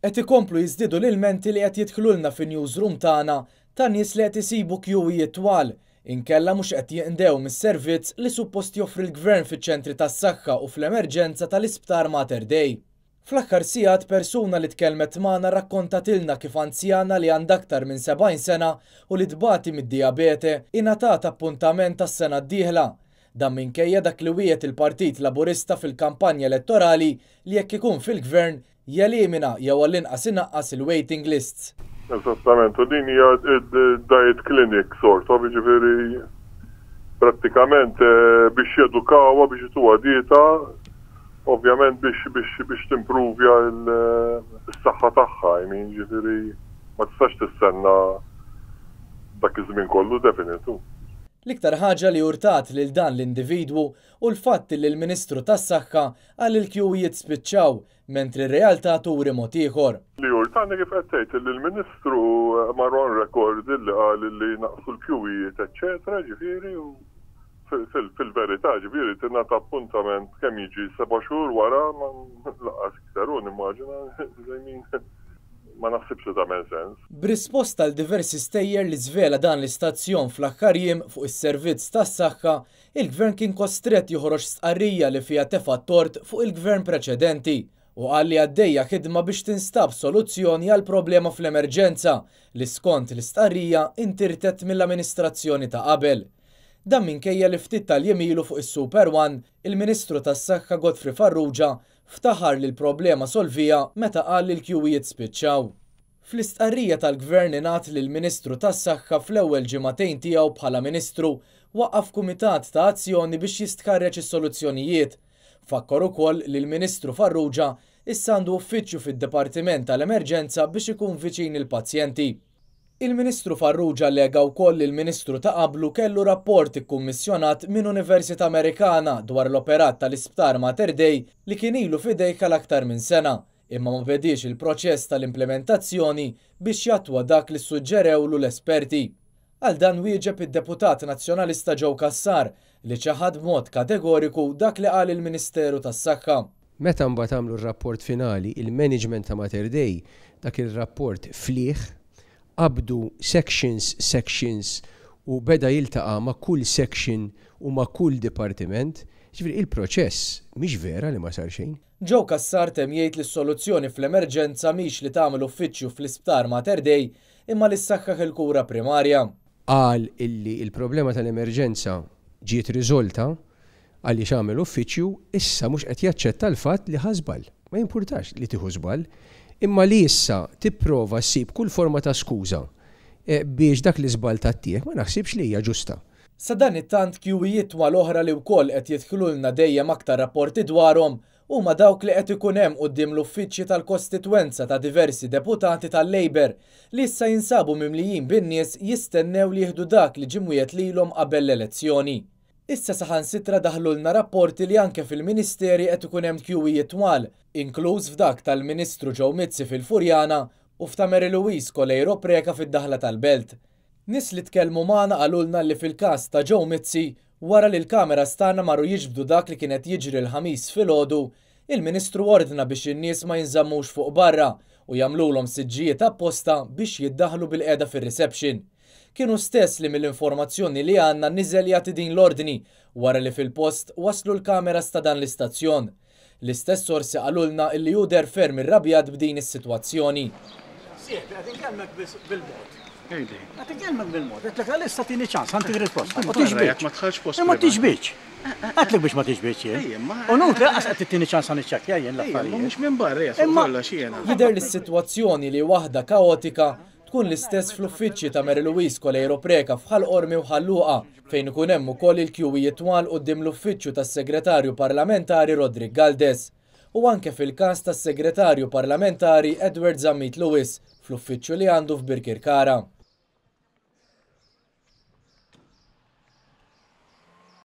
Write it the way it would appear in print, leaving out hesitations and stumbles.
Qed ikomplu jiżdiedu l-ilmenti li qed jidħlulna fin-newsroom tagħna ta' nies li qed isibu kjuwijiet twal, inkella mhux qed jinqdew mis-servizz li suppost joffri l-Gvern fiċ-ċentri tas-saħħa u fl-emerġenza tal-Isptar Mater Dei. Fl-aħħar sigħat persuna li tkellmet magħna rrakkontatilna kif anzjana li għandha aktar minn 70 sena u li tbati mid-dijabete ingħatat appuntament għas-sena d-dieħla. Dan minkejja dak li wiegħed il-Partit Laburista fil-kampanja elettorali li jekk ikun fil-Gvern jelimina jew għall-inqas inaqqas il-waiting lists. Eżattament, u din hija diet clinic sort of, jiġifieri prattikament biex jedukawha biex ituha dieta, ovvjament biex biex biex timpruvja s-saħħa tagħha, I mean, jiġifieri ma tistax tistenna dak iż-żmien kollu definite. L-iktar ħaġa li urtat lil dan l-individwu hu l-fatt li l-Ministru tas-Saħħa qal li l-kjuwijiet spiċċaw, mentri r-realtà turi mod ieħor. Li urtani kif qed tgħid li l-Ministru mar on record li qal li naqsu l-kjuwijiet eċċetera, ġifieri u fil-verità ġifieri tingħata appuntament kemm jiġi 7 xhur wara ma lanqas iktar u nimmaġina ma naħsibx li tagħmel sens. B'risposta għal diversi stejjer li żvela dan l-istazzjon fl-aħħar jiem fuq is-servizz tas-saħħa, il-Gvern kien kostrett joħroġ stqarrija li fiha tefa' tort fuq il-Gvern preċedenti u qal li għaddejja ħidma biex tinstab soluzzjoni għal problema fl-emerġenza li skont l-istqarrija intirtet mill-amministrazzjoni ta' qabel. Dan minkejja li ftit tal-jiem ilu fuq is-Super One, il-Ministru tas-Saħħa Godfrey Farrugia ftaħar li l-problema solvija meta qal li l-kjuwijiet spiċċaw. Fl-istqarrija tal-Gvern ingħad li l-Ministru tas-Saħħa fl-ewwel ġimagħtejn tiegħu bħala Ministru waqqaf kumitat ta' azzjoni biex jistħarreġ is-soluzzjonijiet. Fakkar ukoll li l-Ministru Farrugia issa għandu uffiċċju fid-Dipartiment tal-Emerġenza biex ikun viċin il-pazjenti. Il-Ministru Farrugia allega wkoll li l-Ministru ta' qablu kellu rapport ikkummissjonat minn Università Amerikana dwar l-operat tal-Isptar Mater Dei li kien ilu f'idejh għal aktar minn sena, imma ma bediex il-proċess tal-implementazzjoni biex jattwa dak li ssuġġerewlu l-esperti. Għal dan wieġeb id-deputat nazzjonalista Joe Cassar li ċaħad b'mod kategoriku dak li qal il-Ministeru tas-Saħħa. Meta mbagħad għamlu r-rapport finali, il-management ta' Mater Dei dak ir-rapport flieh, qabdu sections sections u beda jiltaqa' ma' kull section u ma' kull dipartiment. Jiġifieri il-proċess mhix vera li ma sar xejn. Joe Cassar temm jgħid li s-soluzzjoni fl-emerġenza mhix li tagħmel uffiċċju fl-Isptar Mater Dei imma li ssaħħaħ il-kura primarja. Qal illi l-problema tal-emerġenza ġiet riżolta għaliex għamel uffiċċju, issa mhux qed jaċċetta l-fatt li ħa żball. Ma jimpurtax li tieħu żball, imma li issa tipprova ssib kull forma ta' skuża biex dak l-iżball tgħattih, ma naħsibx li hija ġusta. Sadanittant kjuwijiet twal oħra li wkoll qed jidħlulna dejjem aktar rapporti dwarhom huma dawk li qed ikun hemm quddiem l-uffiċċji tal-kostitwenza ta' diversi deputati tal-Labour li issa jinsabu mimlijin bin-nies jistennew li jieħdu dak li ġie mwiegħed lilhom qabel l-elezzjoni. Issa saħansitra daħlulna rapporti li anke fil-ministeri qed ikun hemm kjuwijiet twal, inkluż f'dak tal-Ministru Joe Mizzi fil-Furjana u f'ta' Mary Louise Coleiro Preca fid-daħla tal-Belt. Nies li tkellmu magħna qalulna li fil-każ ta' Joe Mizzi, wara li l-kameras tagħna marru jiġbdu dak li kien qed jiġri l-Ħamis filgħodu, il-Ministru ordna biex in-nies ma jinżammux fuq barra u jagħmlulhom siġġijiet apposta biex jiddaħħlu bilqiegħda fir-reception. Kien hu stess li mill-informazzjoni li għandna niżel jagħti din l-ordni wara li fil-post waslu l-kameras ta' dan l-istazzjon. L-istess sorsi qalulna illi hu deher ferm irrabjat b'din is-sitwazzjoni. Sieħbi, qed inkellmek bil-mod. Qed inkellmek bil-mod. Għedtlek għalissa tini ċans, ħantik risposta. Ma tiġbidx. Ma tiġbidx. Għedtlek biex ma tiġbidx jien. U nutli lanqas qed tittini ċans ħa niċċekkja jien l-affarijiet. Mhux minn barra, fuq kollox jiena. Jidher li s-sitwazzjoni li waħda kaotika tkun l-istess fl-uffiċċji ta' Mary Louise Coleiro Preca f'Ħal Qormi u Ħal Luqa, fejn ikun hemm ukoll il-kjuwijiet twal quddiem l-uffiċċju tas-Segretarju Parlamentari Roderick Galdes. U anke fil-każ tas-Segretarju Parlamentari Edward Zammit Lewis fl-uffiċċju li għandu f'Birkirkara.